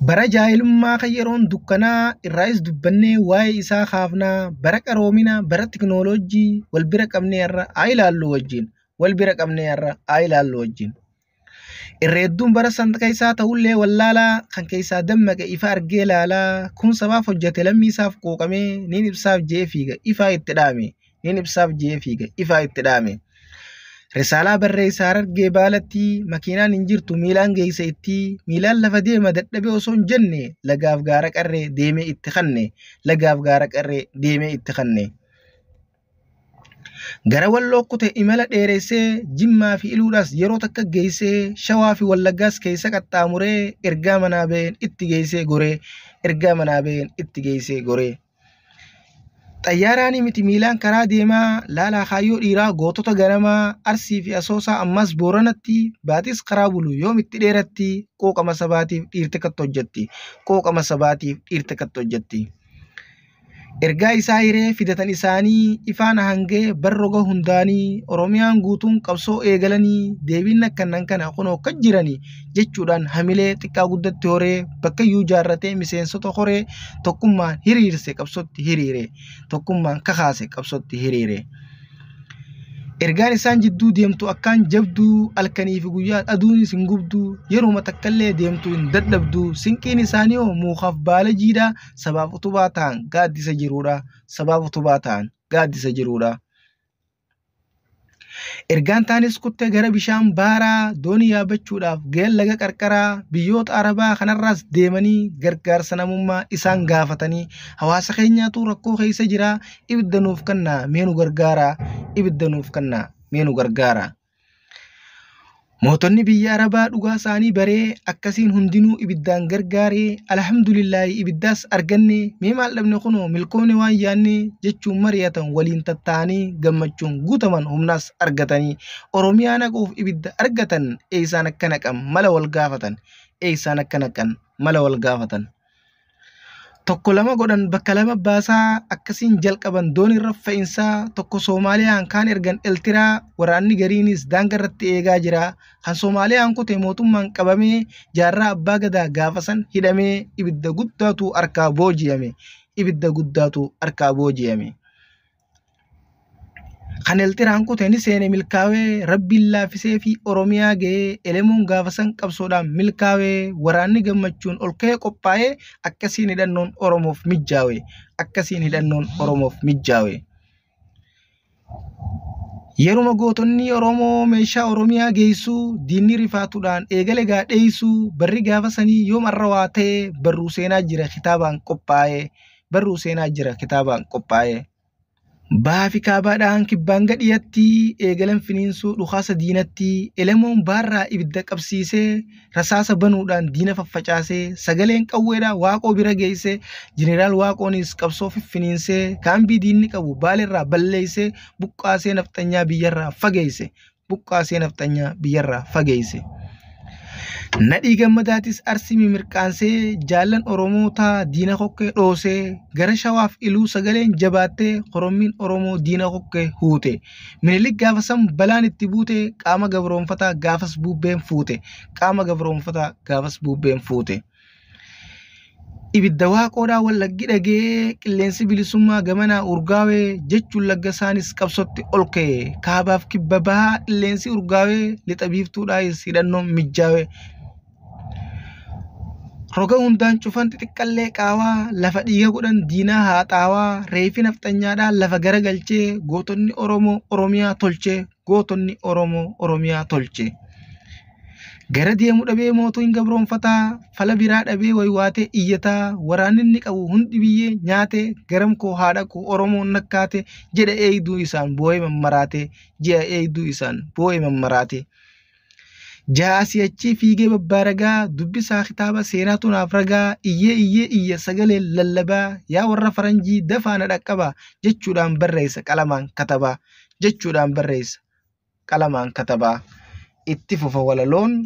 Bara jaahilummaa kan yeroon dukkanaa irraayis dubbannee waa'ee isaa kaafnaa bara qaroominaa bara tiknooloojii wal bira qabnee irra haa ilaallu wajjin wal bira qabnee irra haa ilaallu wajjin. Irra hedduun bara san keessaa ta'ullee wallaalaa kan keessaa dammaqe ifa argee laalaa kun sabaaf hojjete lammii isaaf quuqamee niin ibsaaf je'ee fiiga ifaa itti dhaame niin ibsaaf je'ee fiiga ifaa itti dhaame. Risaalaa barreessaa Harargee Baalatti makiinaan hin jirtu miilaan geesse itti miilaan lafa deema dadhabee osoo hin jenne lagaaf gaara qarree deemee itti kanne lagaaf gaara qarree deemee itti kanne. Gara Walloo kute imala dheeressee Jimmaa fi Iluudhaas yeroo takka geessee Shawaa fi Wallaggaas keessa qaxxaamuree ergaa manaa baheen itti geessee goree ergaa manaa baheen itti geessee goree. Xayyaaraanii miti miilaan karaa deemaa laalaa kaayyoo dhiiraa gootota ganamaa Arsii fi Asoosaa ammas Booranatti baatis karaa bulu yoom itti dheeratti quuqama sabaatiif dhiirti katti hojjetti quuqama sabaatiif dhiirti katti hojjetti. Ergaa isaa hiree fidatan isaanii ifaan hangee barroga hundaanii Oromiyaan guutuun qabsoo eegalanii deebiin akkanan kana kunoo akka jiranii jechuudhaan hamilee xiqqaa guddatti horee bakkayyuu jaarratee miseensota horee tokkummaan hiriirse qabsootti hiriire tokkummaan kakaase qabsootti hiriire. Ergaan isaan jidduu deemtu akkaan jabduu halkanii fi guyyaa aduunis hin gubdu yeruma takkallee deemtu hin dadhabdu sinqiin isaanii hoo mukaaf baala jiidhaa sabaaf utubaa ta'an gaaddisa jiruudha sabaaf utubaa ta'an gaaddisa jiruudha. Ergaan taanis kuttee gara bishaan baaraa doonii yaabbachuudhaaf ga'een laga qarqaraa biyyoota Arabaa kanarraas deemanii gargaarsa namummaa isaan gaafatanii hawaasa keenyaatu rakkoo keessa jira ibidda nuuf kennaa mee nu gargaaraa ibidda nuuf kennaa mee nu gargaaraa. Mootonni biyya Arabaa dhugaa isaanii baree akkasiin hundinuu ibiddaan gargaaree alhamdulillaahi ibiddaas arganne mee maal dhabne kunoo milkoomne waan yaanne jechuun mari'atan waliin tatta'anii gammachuun guutaman humnaas argatanii Oromiyaa naquuf ibidda argatan eessaan akka naqan mala wal gaafatan eessaan akka naqan mala wal gaafatan. Tokko lama godhan bakka lama baasaa akkasiin jalqaban doonii irra fe'insaa tokko Soomaaliyaan kaan ergan Eltiraa waraanni gariinis daangaa irratti eegaa jira. Kan Soomaaliyaan kute mootummaan qabamee jaarraa abbaa gadaa gaafa san hidhamee ibidda guddaatu harkaa booji'ame. Ibidda guddaatu harkaa booji'ame. Kan Eltiraan kute ni seene milkaawee rabbiin laaffisee fi Oromiyaa ga'ee elemoon gaafa san qabsoodhaan milkaawee waraanni gammachuun ol ka'ee qophaa'ee akkasiin hidhannoon Oromoof mijjaawe akkasiin hidhannoon Oromoof mijjaawe. Yeruma gootonni Oromoo meeshaa Oromiyaa geessuu diinni rifaatuudhaan eegale gaa dheessuu barri gaafa sanii yoom arra waa ta'e barruu seenaa jira kitaabaan qophaa'ee barruu seenaa jira kitaabaan qophaa'ee. Bahaa fi kaabaadhaan kibbaan gadhiyatti eegalan finiinsuu dhukaasa diinatti elemoon baarraa ibidda qabsiisee rasaasa banuudhaan diina faffacaasee sagaleen qawweedhaa Waaqoo bira geessee jeneraal Waaqoonis qabsoo fiffiniinsee kaambii diinni qabu baaleerraa balleessee buqqaasee nafxanyaa biyyarraa fageesse buqqaasee nafxanyaa biyyarraa fageesse. Nadhii Gammadaatis Arsii mimirqaansee jaallan Oromootaa diina kokkee dhoosee gara Shawaaf Iluu sagaleen jabaattee korommiin Oromoo diina kokkee huute. Minilik gaafa san balaan itti buute qaama gabroonfataa gaafas bubbeen fuute qaama gabroonfataa gaafas bubbeen fuute. Ibidda Waaqoodhaa Wallaggi dhagee qilleensi bilisummaa gamanaa urgaawee jechuun Laggasaanis qabsootti ol ka'e. Kaabaaf kibba bahaa qilleensi urgaawee lixa biiftuudhaayis hidhannoon mijjaawee. Roga hundaan cufan xixiqqallee qaawaa lafa dhiiga godhan diinaa haaxaawaa reefi nafxanyaadhaa lafa garagalchee gootonni Oromoo Oromiyaa tolchee gootonni Oromoo Oromiyaa tolche. Gara deemu dhabee mootiin gabroonfataa fala biraa dhabee waywaatee iyyataa waraanni inni qabu hundi biyyee nyaate garam koo haa dhaqu Oromoon nakkaate jedha eeyduu isaan boo'ee mammaraate ji'a eeyduu isaan boo'ee mammaraate. Ja'a asii achii fiigee babbaaragaa dubbisaa kitaaba seenaatu naaf ragaa iyyee iyyee iyya sagaleen lallabaa yaa warra faranjii dafaa na dhaqqabaa jechuudhaan barreessa qalamaan katabaa jechuudhaan barreessa qalamaan katabaa. Itti fufa walaloon.